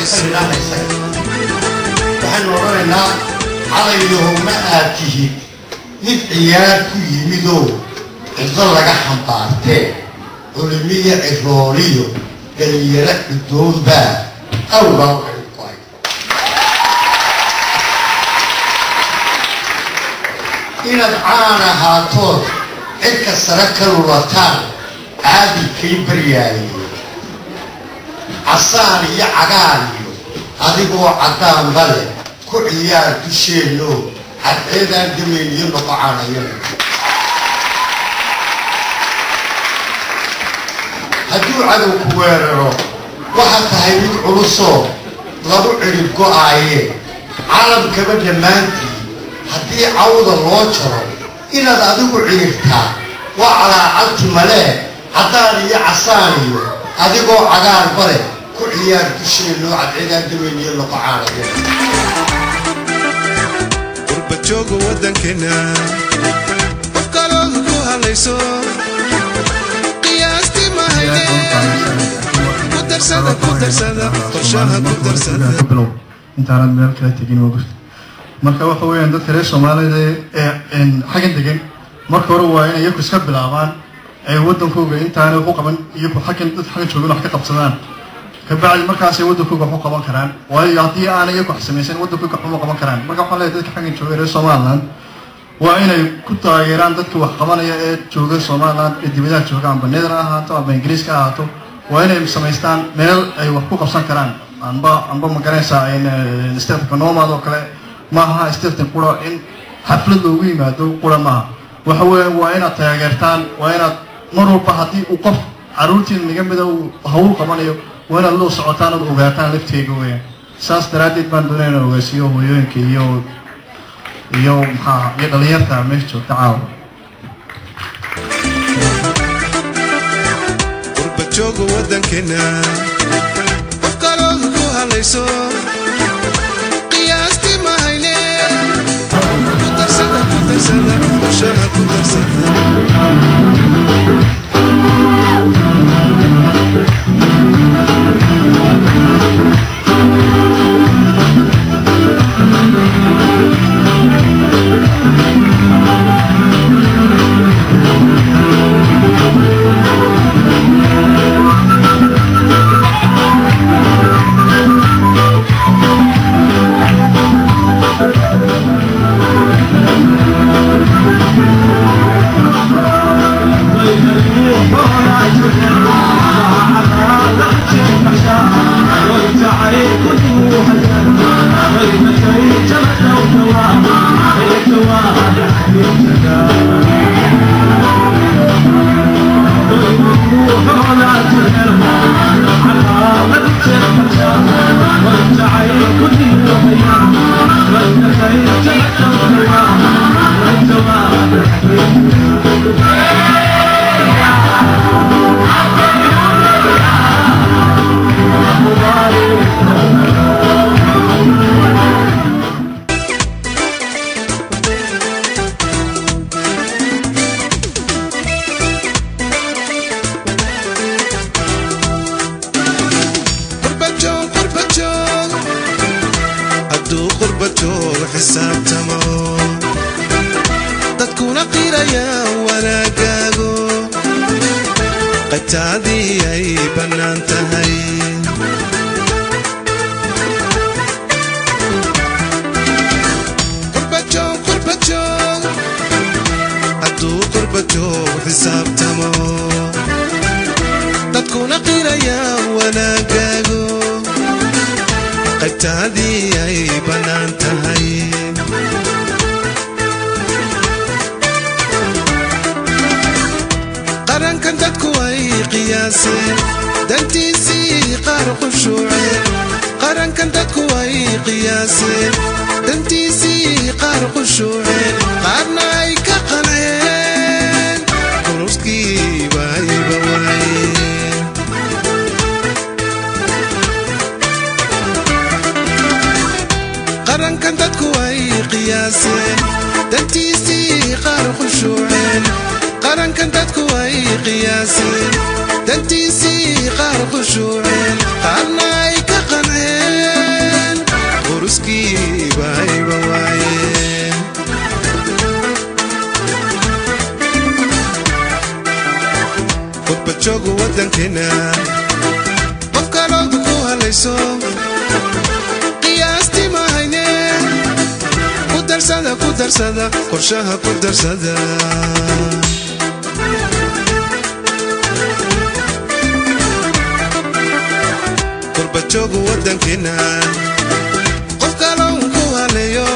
Ka nidhaahna isaga waxaynu odhanaynaa: calayahow, ma aad tihid mid ciyaar ku yimidoo cidlo laga xambaartee, culimiya cirooliyo dhalinyaro cudoonbaa awgaa u xidhib ku hay inaad caan ahaatood cirka sare ka lulataan. Caadi kay baryaaye, casaan iyo cagaar iyo adigoo caddaanba leh, ku ciyaar dusheenno, cadceedaan damayn iyo noqo caanayana. Hadduu cadow ku weeraro, waxaad tahay mid culusoo lagu cidhib go-aaye. Caalamkaba dhammaantii haddii cawda loo jaro, inaad adigu ciirtaa waa calaacalti malee. Caddaan iyo casaan iyo adigoo cagaarba leh, ku ciyaar dusheenno, cadceedaan damayn iyo noqo caanayana. Qurbajooga waddankeena qof kalood ku hadlayso qiyaastii mahayne, ku darsada, ku darsada qorshaha, ku darsada. Bilow intaanad meel kala tegin waa gurta. Marka waxa weeyaan, dadka reer Soomaalida ee xaggan degan marka hore waa inay iyaku iska bilaabaan ay waddankooga intaanay wax u qaban iyaku xaggan, dadka xaggan joogan wax ka qabsadaan. Kabacdi markaasay waddankooga wax u qaban karaan, waayo haddii aanay iyaku wax samaysan, waddankooga waxuma qaban karaan. Marka waxaan leeyahay, dadka xaggan jooga reer Somaliland waa inay ku taageeraan dadka wax qabanaya ee jooga Somaliland ee dibadaha jooga, amba Netherland ha ahaato amba Ingiriiska ha ahaato. Waa inay samaystaan meel ay wax ku qabsan karaan, amba magaranaysaa Stefka Nomad oo kale. Maaha Steftan qura in xaflad loogu yimaado qura maaha. Waxa weeye waa inaad taageertaan, waa inaad mar walba haddii uu qof carruurtiina naga mida uu hawl qabanayo, waa inaad loo socotaan ood ogaataan lafteega weeyaan. Saas daraaddeed baan doonaya inaan ogaasiiyo hooyooyinka iyo maxaa iyo dhalinyarta meesha joogta caawa. Qurbajooga waddankeena qof kalood ku hadlayso qiyaastii mahayne, ku darsada, ku darsada qorshaha, ku darsada. Qurbajoog, qurbajoog hadduu qurbajoog xisaabtamo, dadkuna qiraya wanaagaago, qaybtaadii ay bannaan tahay. Qurbajoog, qurbajoog hadduu qurbajoog xisaabtamo, dadkuna qiraya wanaagaago, qaybtaadii ay bannaan tahay. Qarankan dadku ay qiyaaseen dantiisii qaar qushuuceen, qarankan dadku ay qiyaaseen dantiisii qaar qushuuceen, qaarna ay ka qanceen, quruskiiba ayba waayeen. Qarankan dadku ay qiyaaseen dantiisii qaar khushuuceen, qarankan dadku ay qiyaaseen dantiisii qaar khushuuceen, qaarna ay ka qanceen. waddankeena, qof kalood ku halayso qiyaastii ma hayne. Ku darsada, ku darsada, qorshaha ku darsada. Qurbajoogu waddankeena, qof kaloon ku haleeyo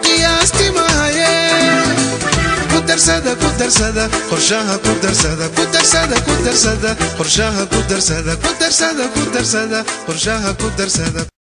qiyaastii ma haye. Ku darsada, ku darsada, qorshaha ku darsada. Ku darsada, ku darsada, qorshaha ku darsada. Ku darsada, ku darsada, qorshaha ku darsada.